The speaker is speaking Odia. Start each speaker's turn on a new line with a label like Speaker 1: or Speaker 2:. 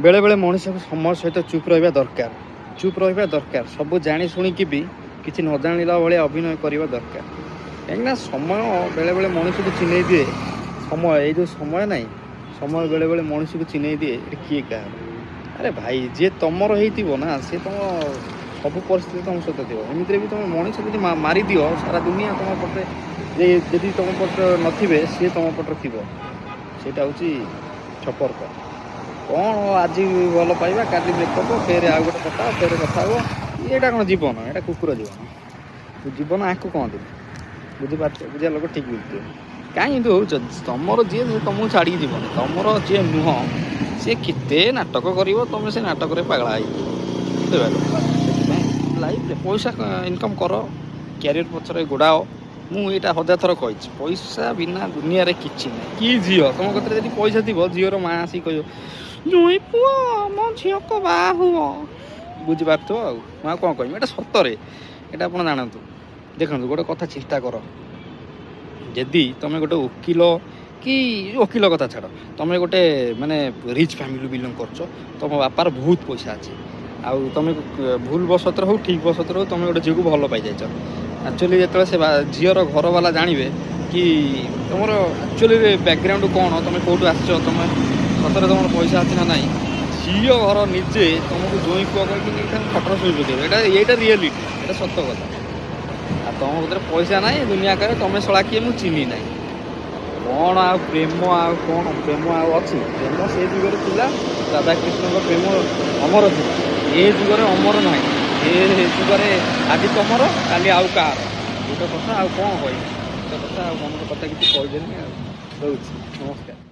Speaker 1: ବେଳେବେଳେ ମଣିଷକୁ ସମୟ ସହିତ ଚୁପ୍ ରହିବା ଦରକାର, ଚୁପ୍ ରହିବା ଦରକାର। ସବୁ ଜାଣି ଶୁଣିକି ବି କିଛି ନ ଜାଣିଲା ଭଳିଆ ଅଭିନୟ କରିବା ଦରକାର, କାହିଁକିନା ସମୟ ବେଳେବେଳେ ମଣିଷକୁ ଚିହ୍ନେଇ ଦିଏ। ସମୟ, ଏଇ ଯେଉଁ ସମୟ ନାହିଁ, ସମୟ ବେଳେବେଳେ ମଣିଷକୁ ଚିହ୍ନେଇ ଦିଏ ଏଠି କିଏ କାହାର। ଆରେ ଭାଇ, ଯିଏ ତମର ହେଇଥିବ ନା, ସିଏ ତମ ସବୁ ପରିସ୍ଥିତି ତମ ସହିତ ଥିବ। ଏମିତିରେ ବି ତମ ମଣିଷ ଯଦି ମାରିଦିଅ, ସାରା ଦୁନିଆ ତମ ପଟେ ଯେ ଯଦି ତମ ପଟେ ନଥିବେ, ସିଏ ତମ ପଟରେ ଥିବ। ସେଇଟା ହେଉଛି ସମ୍ପର୍କ। କ'ଣ ଆଜି ଭଲ ପାଇବା, କାଲି ବ୍ରେକଅପ୍, ଫେରେ ଆଉ ଗୋଟେ କଥା, ଫେରେ କଥା ହୁଅ। ଏଇଟା କ'ଣ ଜୀବନ? ଏଇଟା କୁକୁର ଜୀବନ। ଜୀବନ ଆକୁ କହନ୍ତି। ବୁଝିପାରୁଛ? ବୁଝିବା ଲୋକ ଠିକ୍ ବୁଝୁଥିବେ। କାହିଁ ଏମିତି ହେଉଛ? ତମର ଯିଏ, ସେ ତମକୁ ଛାଡ଼ିକି ଯିବନି। ତମର ଯିଏ ନୁହଁ, ସିଏ କେତେ ନାଟକ କରିବ, ତମେ ସେ ନାଟକରେ ପାଗଳା ହେଇଯିବ, ବୁଝିପାରିଲ? ସେଥିପାଇଁ ଲାଇଫରେ ପଇସା ଇନକମ୍ କର, କ୍ୟାରିୟର ପଛରେ ଗୋଡ଼ାଅ। ମୁଁ ଏଇଟା ହଜାର ଥର କହିଛି, ପଇସା ବିନା ଦୁନିଆରେ କିଛି ନାହିଁ। କି ଝିଅ, ତମ କତିରେ ଯଦି ପଇସା ଥିବ, ଝିଅର ମା ଆସିକି କହିବ, "ଜୋଇଁ ପୁଅ, ମୋ ଝିଅକୁ ବାହା ହୁଅ।" ବୁଝିପାରୁଥିବ ଆଉ ମୁଁ ଆଉ କ'ଣ କହିବି? ଏଇଟା ସତରେ, ଏଇଟା ଆପଣ ଜାଣନ୍ତୁ। ଦେଖନ୍ତୁ, ଗୋଟେ କଥା ଚିନ୍ତା କର। ଯଦି ତମେ ଗୋଟେ ଓକିଲ କି, ଓକିଲ କଥା ଛାଡ଼, ତମେ ଗୋଟେ ମାନେ ରିଚ୍ ଫ୍ୟାମିଲି ବିଲଙ୍ଗ କରୁଛ, ତମ ବାପାର ବହୁତ ପଇସା ଅଛି, ଆଉ ତମେ ଭୁଲ ବଶତରେ ହଉ, ଠିକ୍ ବଶତରେ ହଉ, ତମେ ଗୋଟେ ଝିଅକୁ ଭଲ ପାଇଯାଇଛ। ଆକ୍ଚୁଆଲି ଯେତେବେଳେ ସେ ଝିଅର ଘରବାଲା ଜାଣିବେ କି ତମର ଆକ୍ଚୁଆଲି ବ୍ୟାକଗ୍ରାଉଣ୍ଡ କ'ଣ, ତମେ କେଉଁଠୁ ଆସିଛ, ତମେ ସତରେ ତମର ପଇସା ଅଛି ନା ନାହିଁ, ଝିଅ ଘର ନିଜେ ତମକୁ ଜୋଇଁ ପୁଅ କହିକି ନେଇକି ତାଙ୍କୁ ଖଟରେ ଶୋଇ ପକେଇବେ। ଏଇଟା ରିଏଲିଟି, ଏଇଟା ସତ କଥା। ଆଉ ତମ କତିରେ ପଇସା ନାହିଁ, ଦୁନିଆ କରେ ତମେ ଶଳା କିଏ ମୁଁ ଚିହ୍ନି ନାହିଁ। କ'ଣ ଆଉ ପ୍ରେମ? ଆଉ କ'ଣ ପ୍ରେମ ଆଉ ଅଛି? ପ୍ରେମ ସେ ଯୁଗରେ ଥିଲା। ରାଧାକୃଷ୍ଣଙ୍କ ପ୍ରେମ ଅମର ଥିଲା। ଏ ଯୁଗରେ ଅମର ନାହିଁ। ଏ ଯୁଗରେ ଆଜି ତମର, କାଲି ଆଉ କାହାର। ଗୋଟେ କଥା, ଆଉ କ'ଣ କହିବି? ଗୋଟେ କଥା, ଆଉ ମନର କଥା କିଛି କହିଦେନି। ଆଉ ରହୁଛି, ନମସ୍କାର।